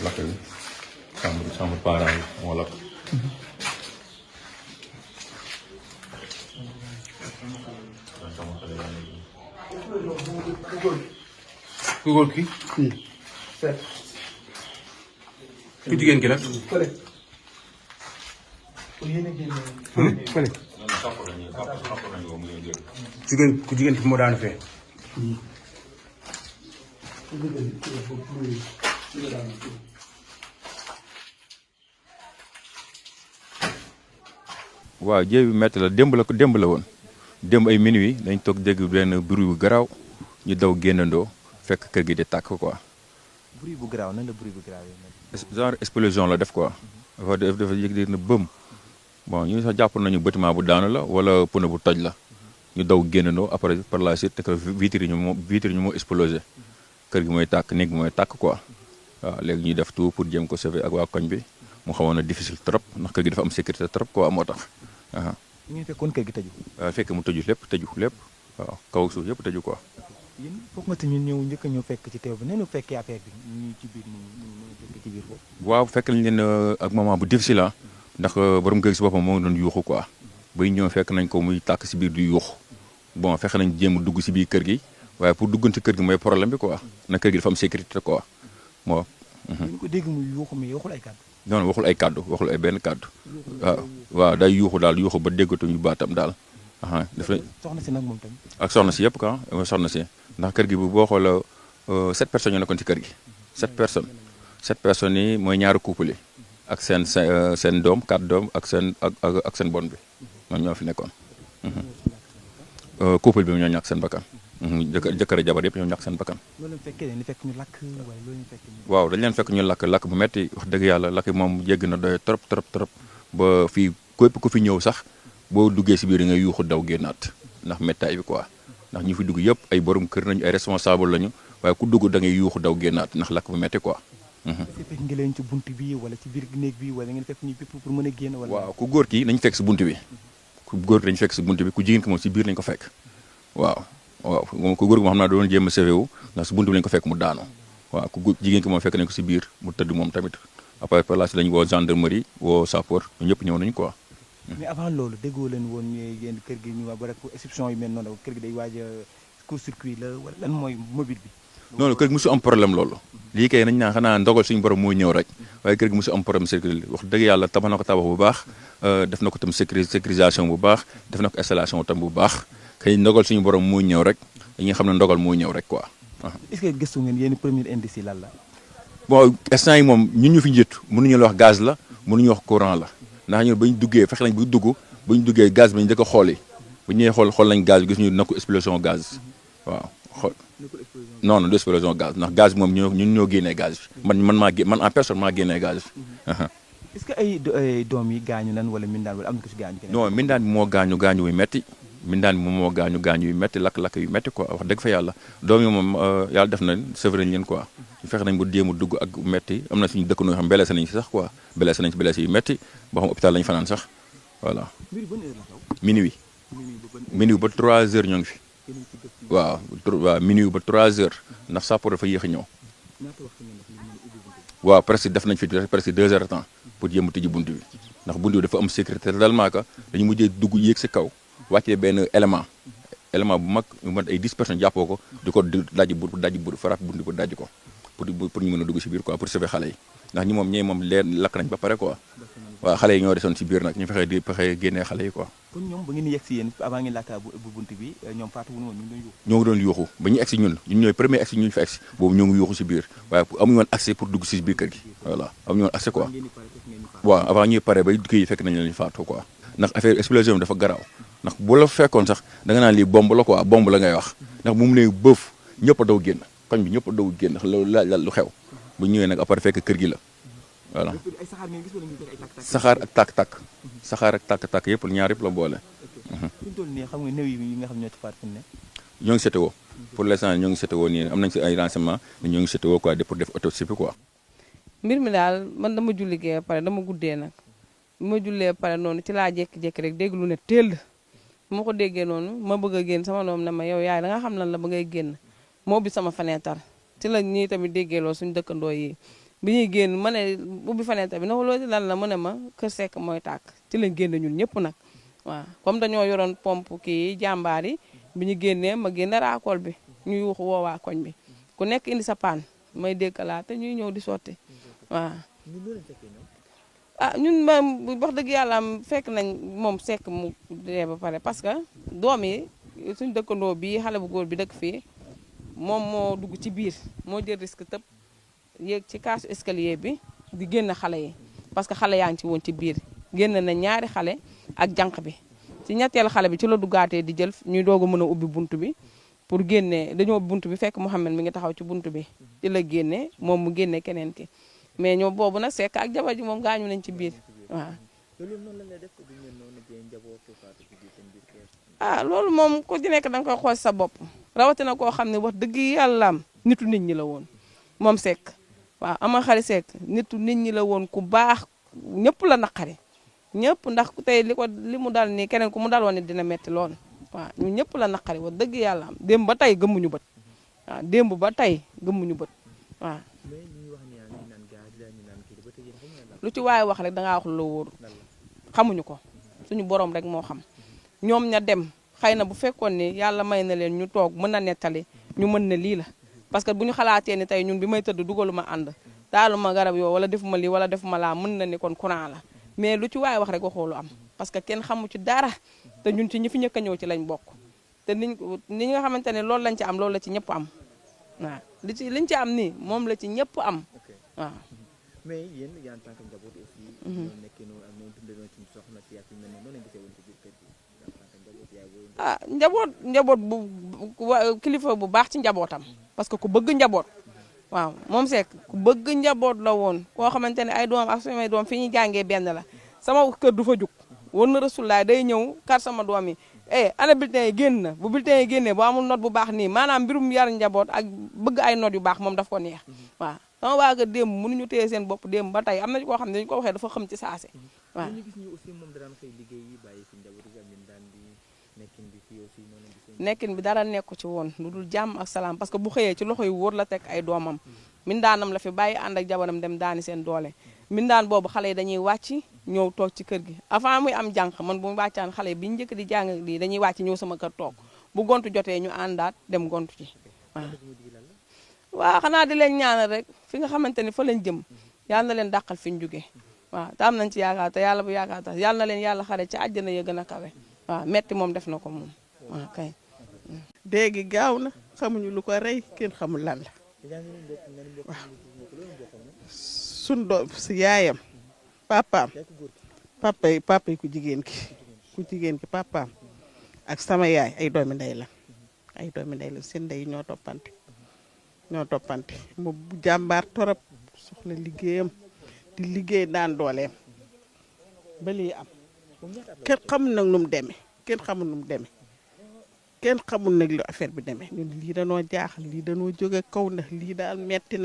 lakk bi chambre parents yi moo lakk. ku góor ki ku jigéen ki nag fële ku jigéen ki moo daanu fee waaw jéey bi métti la démb la woon démb ay minuit dañ toog dégg benn bruit bu garaaw ñu daw génnandoo fekk kër gi di tàkk quoi. bruit bu garaaw nan la bruit bu garaaw yi. genre explosion la def quoi. dafa yëg na bëm bon ñu sax jàpp nañu bâtiment bu daanu la wala pneu bu toj la ñu daw génnandoo après par la suite te que vitres yi ñu moo explosé kër gi mooy tàkk néeg bi mooy tàkk quoi waaw léegi ñuy def tout pour jéem ko sauver ak waa koñ bi mu xawoon na difficile trop ndax kër gi dafa am sécurité trop quoi moo tax. ñu fekkoon kër gi tëju. waaw fekk mu tëju lépp waaw kaw suuf yëpp tëju quoi. yéen foog nga te ñun ñëw njëkk a ñëw fekk ci teew bi nee na fekkee affaire bi ñu ci biir ñu fekk ci biir foofu. waaw fekk nañ leen ak moment bu difficile ah ndax borom kër gi si boppam moo ngi doon yuuxu quoi bay ñëw fekk nañ ko muy tàkk si biir du yuuxu bon fekk nañ jéem a dugg si biir kër gi waaye pour duggante kër gi mooy problème bi quoi na kër gi dafa am sécurité quoi moo. ñu ko dégg muy yuuxu mais waxul ay kàddu. non waxul ay kàddu waxul ay benn kàddu. waaw day yuuxu daal yuuxu ba déggatuñu baatam daal. daf la soxna si nag moom tamit. ak soxna si yëpp quoi soxna si ndax kër gi bu boo xoolee 7 personnes ñoo nekkoon ci kër gi 7 personnes yi mooy ñaari couple yi ak seen doom 4 doom ak seen bon bi ñoom ñoo fi nekkoon. couple bi ñoo ñàkk seen bakkan. jëkkër a jabar yëpp ñoo ñàkk seen bakkan. loolu fekkee dañu fekk ñu lakk wala loolu fekk ñu. waaw dañ leen fekk ñu lakk bu metti wax dëgg yàlla lakk moom yegg na doy trop ba fii képp ku fi ñëw sax boo duggee si biir ngay yuuxu daw génnaat ndax méttaay bi quoi ndax ñu fi dugg yëpp ay borom kër nañu ay responsable lañu waaye ku dugg da ngay yuuxu daw génnaat ndax lakk bu metti quoi. fekk nga leen ci bunt bi wala ci biir néeg bi wala ngeen fekk ñu bépp pour mën a génn wala. waaw ku góor ki nañ fekk si bunt bi ku góor ki dañu fekk si bunt bi ku jigéen ki moom si biir lañ ko fekk waaw moom ku góor gi moom xam naa doon jéem a sauvé wu ndax si bunt bi lañ ko fekk mu daanu waaw ku jigéen ki moom fekk nañ ko si biir mu tëdd moom tamit après par la suite lañu woo gendarmerie woo sapeur ñun ñëpp ñëw nañu quoi. mais avant loolu déggoo leen woon yéen kër gi ñu wax ba rek exception yu mel noonu kër gi day waaj a court-circuit la wala lan mooy mobile bi. non kër gi mosu am problème loolu lii kay nañ naa xanaa ndogal suñu borom mooy ñëw rek waaye kër gi mosu am problème sécurité wax dëgg yàlla tabax na ko tabax bu baax def na ko tam sécurisation bu baax def na ko installation tam bu baax kay ndogal suñu borom mooy ñëw rek dañuy xam ne ndogal mooy ñëw rek quoi. est-ce que gëstu ngeen yéen premier indice yi lan la. bon instant yi moom ñun ñu fi njëttu mënuñu la wax gaz la mënuñu wax courant la ndax ñun bañ duggee fexe nañ bu dugg bañ duggee gaz bi ñu njëkk a xool yi bu ñëwee xool nañ gaz bi gis ñu na ko explosion gaz waaw xool non du explosion gaz ndax gaz bi moom ñun ñoo génnee gaz bi man en personne maa génnee gaz bi. est-ce que ay doom yi gaañu nan wala mindaan wala am na ko si gaañu. non mindaan bi moo gaañu yu metti mindaan bi moom moo gaañu yu metti lakk yu metti quoi wax dëgg fa yàlla doom yi moom yàlla def na sevre nañ leen quoi ñu fexe nañ bu jéem a dugg ak metti am na suñu dëkk noo xam blessé nañ si sax quoi blessé nañ si blessé yu metti boo xam hôpital lañu fanaan sax voilà. minuit ba 3 heures ñoo ngi fi waaw minuit ba 3 heures ndax sapeur dafa yéex a ñëw waaw presque def nañ fi presque 2 heures de temps pour jéem a tijji bunt bi ndax bunt bi dafa am sécurité tellement que dañu mujjee dugg yéeg si kaw wàccee benn élément bu mag mu mat ay 10 personnes jàppoo ko di ko dajji bu faraat bunt bi dajji ko pour ñu mën a dugg si biir quoi pour sauver xale yi ndax ñi moom ñee moom leen lakk nañ ba pare quoi waaw xale yi ñoo desoon si biir nag ñu fexe génnee xale yi quoi. kon ñoom ba ngeen yegg si yéen avant ngeen lakk bu bunt bi ñoom faatu wuñu woon ñu ngi doon yuuxu. ñoo ngi doon yuuxu ba ñu egg si ñun ñooy premier egg si ñu fa egg si boobu ñoo ngi yuuxu si biir waaye amuñu woon accès pour dugg si biir kër gi voilà amuñu woon accès quoi waaw avant ñuy pare ba kii fekk nañ leen faatu quoi ndax affaire explosion dafa garaaw ndax bu la fekkoon sax da nga naan lii bomb la quoi bomb la ngay wax ndax bu mu nee bëf ñëpp a daw génn koñ bi ñëpp a daw génn ndax loolu laaj lu xew bu ñëwee nag après fekk kër gi la voilà saxaar ak tàkk-tàkk yëpp ñaar yëpp la boole. fi ñu toll nii xam nga néew yi nga xam ñoo ci faat fi mu ne. ñoo ngi sétéwoo pour l'instant ñoo ngi sétéwoo nii am nañ si ay renseignements ñoo ngi sétéwoo quoi pour def autopsie bi quoi. mbir mi daal man dama julli gee pare dama guddee nag bi ma jullee pare noonu ci laa jékki-jékki rek dégg lu ne teel bu ma ko déggee noonu ma bëgg a génn sama doom ne ma yow yaay da nga xam lan la ba ngay génn moo bi sama fenêtre ci la ñii tamit déggee loolu suñu dëkkandoo yi bi ñuy génn ma ne ubbi fenêtre bi na ko loolu lan la mu ne ma kër Seck mooy tàkk ci lañ génn ñun ñëpp nag waaw comme dañoo yoroon pompe kii jàmbaar yi bi ñu génnee ma génn raakool bi ñu yuuxu woowaa koñ bi ku nekk indi sa paan may dékkalaate ñuy ñëw di sotti waaw ñun ma wax dëgg yàlla fekk nañ moom Seck mu dee ba pare parce que doom yi suñ dëkkandoo bi xale bu góor bi dëkk fii moom moo dugg ci biir moo jël risque tëb yéeg ci kaasu escalier bi di génn xale yi parce que xale yaa ngi ci woon ci biir génn na ñaari xale ak jànq bi ci ñetteelu xale bi ci la duggaatee di jël ñuy doog a mën a ubbi bunt bi pour génne dañoo ubbi bunt bi fekk Mouhamed mi ngi taxaw ci bunt bi ci la génne moom mu génne keneen ki mais ñoo boobu nag Seck ak jabar ji moom gaañu nañ ci biir waaw. loolu moom ku ci nekk da nga koy xool sa bopp rawatina koo xam ne wax dëgg yàllaam nitu nit ñi la woon moom Seck waaw ama xari Seck nitu nit ñi la woon ku baax ñëpp la naqari ñëpp ndax tey li mu dal nii keneen ku mu dal woon ni dina metti lool waaw ñun ñëpp la naqari wax dëgg yàllaam démb ba tey gëmmuñu bët waaw démb ba tey gëmmuñu bët waaw. lu ci waaye wax rek dangaa wax lu la wóor xamuñu ko suñu borom rek moo xam ñoom ña dem xëy na bu fekkoon ni yàlla may na leen ñu toog mën a nettali ñu mën ne lii la parce que bu ñu xalaatee ni tey ñun bi may tëdd dugaluma ànd taaluma garab yoo wala defuma lii wala defuma laa mën na ni kon courant la mais lu ci waaye wax rek waxoo lu am parce que kenn xamu ci dara te ñun ci ñi fi ñëkk a ñëw ci lañ bokk te ni nga xamante ne loolu lañ ci am loolu la ci ñëpp am waaw liñ ci am nii moom la ci ñëpp am waaw. mais yéen en tant que njaboot aussi. ñoo nekkee noonu ak ñoom dundee noonu ci soxna si ak yu mel noonu gisee woon ci biir kër gi en tant que njaboot yaay njaboot bu kilifa bu baax ci njabootam parce que ku bëgg njaboot waaw moom Seck ku bëgg njaboot la woon koo xamante ne ay doom ak samay doom fi ñu jàngee benn la sama kër du fa jug war na rasulaay day ñëw kar sama doom yi ana bulletin yi génn na bu bulletin yi génnee boo amul note bu baax nii maanaam mbirum yar njaboot ak bëgg ay note yu baax moom daf ko neex waaw sama waa kër démb mënuñu téye seen bopp démb ba tey am na ci koo xam ne dañu ko waxee dafa xam ci saase waaw. ñu gis ñu aussi moom daan xëy liggéey yi bàyyi fi njaboot yi ak ñun daan di nekkin bi fii aussi noonu nekkin bi dara nekku ci woon lu dul jàmm ak salaam parce que bu xëyee ci loxo yu wóor la teg ay doomam mindaanam la fi bàyyi ànd ak jabaram dem daani seen doole mindaan boobu xale yi dañuy wàcc ñëw toog ci kër gi avant muy am jànq man bu mu wàccaan xale yi bi ñu njëkk di jàng lii dañuy wàcc ñëw sama kër toog bu gontu jotee ñu àndaat dem gontu ci waaw xanaa di leen ñaanal rek fi nga xamante ni fa lañ jëm yàlla na leen dàqal fi ñu jógee waaw te am nañ ci yaakaar te yàlla bu yaakaar tax yàlla na leen yàlla xare ci àjjana ya gën a kawe waaw metti moom def na ko moom waaw kay. déegi gaaw na xamuñu lu ko rey kenn xamul lan la waaw suñ doom si yaayam papaam papa yi ku jigéen ki papaam ak sama yaay ay doomi ndey la seen ndey ñoo toppante mu jàmbaar torop soxla liggéeyam di liggéey daan dooleem ba lii am kenn xamul nag nu mu demee kenn xamul nag lu affaire bi demee ñun lii danoo jaaxal lii danoo jóge kaw ndax lii daal metti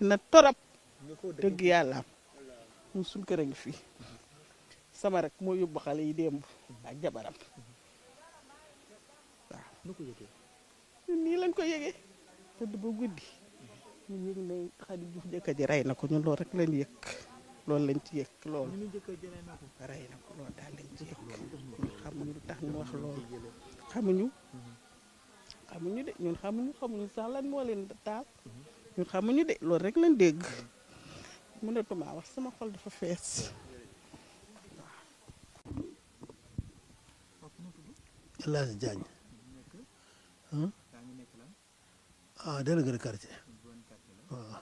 na torop dëgg yàlla ñun suñ kër a ngi fii sama rek moo yóbbu xale yi démb ak jabaram waaw ñun nii lañ ko yëgee tëdd ba guddi ñun yëg ne Xadi Juuf jëkkër ji rey na ko ñun loolu rek lañ yëg loolu lañ ci yëg loolu rey na ko loolu daal lañ ci yëg xamuñu lu tax ñu wax loolu xamuñu de ñun xamuñu sax lan moo leen taal ñun xamuñu de loolu rek lañ dégg mënatuma wax sama xol dafa fees El Hadj Diagne délégué de quartier waaw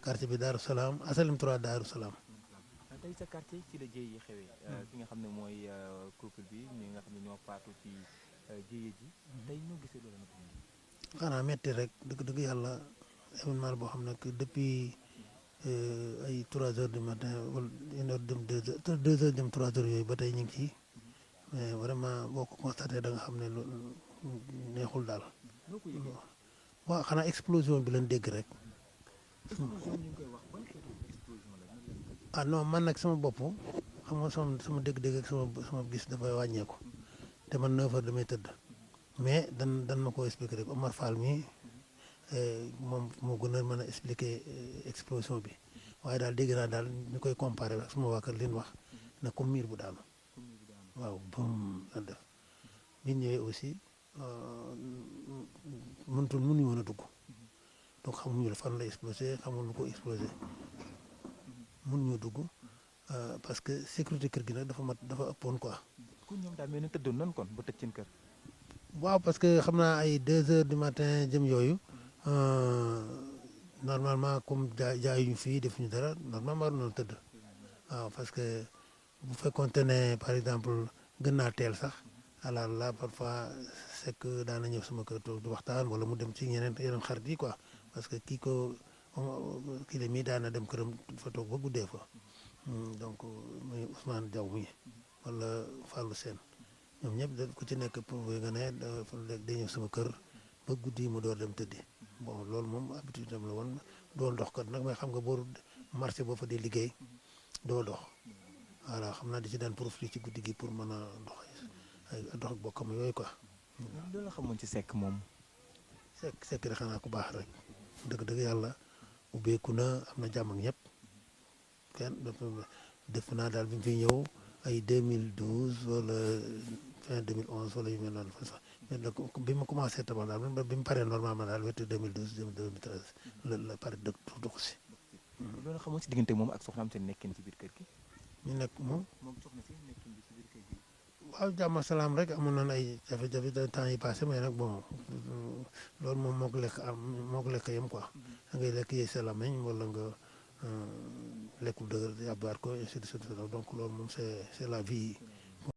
quartier bi Daaru Salaam Asalim 3 Daaru Salaam. tey sa quartier ci la jéey yi xewee ki nga xam ne mooy couple bi ñi nga xam ne ñoo faatu ci jéey ji tey ñoo gisee loolu nag. xanaa metti rek dëgg yàlla événement boo xam ne que depuis ay 3 heures du matin wala 1 heure dem 2 heures dem 3 heures yooyu ba tey ñu ngi ci mais vraiment boo ko constaté da nga xam ne neexul daal. waaw xanaa explosion bi leen dégg rek. non man nag sama bopp xam nga sama dégg-dégg ak sama gis dafay wàññeeku te man 9 heures damay tëdd mais dan ma ko expliqué rek Omar Fall mi moom moo gën a mën a expliquer explosion bi waaye daal dégg naa daal ñu koy comparer ak suma waa kër li ñu wax na comme miir bu daanu waaw bum la def bi ñëwee aussi mënuñu woon a dugg donc xamuñu fan la explosé xamul lu ko explosé mënuñu dugg parce que sécurité kër gi nag dafa ëppoon quoi. ku ñoom daal mel ni tëddoon noonu kon ba tëj seen kër. waaw parce que xam naa ay 2 heures du matin jëm yooyu normalement comme jaayuñu fii defuñu dara normalement waroon na tëdd waaw parce que bu fekkoonte ne par exemple gën naa teel sax alors là parfois c'est que daan na ñëw sama kër toog di waxtaan wala mu dem ci yeneen xarit yi quoi parce que kii la mii daan na dem këram fa toog ba guddee fa donc muy Ousmane Diaw mi wala Fallou Sène ñoom ñëpp ku ci nekk pour nga ne day ñëw sama kër ba guddi yi mu door dem tëddi bon loolu moom habitude am la woon doon dox kat nag mais xam nga boo marché boo fa dee liggéey doo dox voilà xam naa di ci daan profité ci guddi gi pour mën a dox ak bokkam yooyu quoi. loolu la xamoon ci Seck moom. Seck rek xanaa ku baax rek dëgg yàlla ubbeeku na am na jàmm ak ñëpp kenn def naa daal bi mu fi ñëw ay 2012 wala fin 2011 wala yu mel noonu sax bi ma commencé tabax daal bi mu paree normalement daal wetu 2012 2013 la pare dugg si. loolu xamoon ci diggante moom ak soxnaam seen nekkin ci biir kër gi. ñu nekk moom. moom soxna si nekkin bi ci biir kër gi. waaw jàmm salaam rek amoon nañu ay jafe-jafe temps yi passé mais nag bon loolu moom moo ko lekk yem quoi da ngay lekk yee sa làmmiñ wala nga lekk lu dëgër yàbbaat ko ainsi de suite donc loolu moom c'est la vie.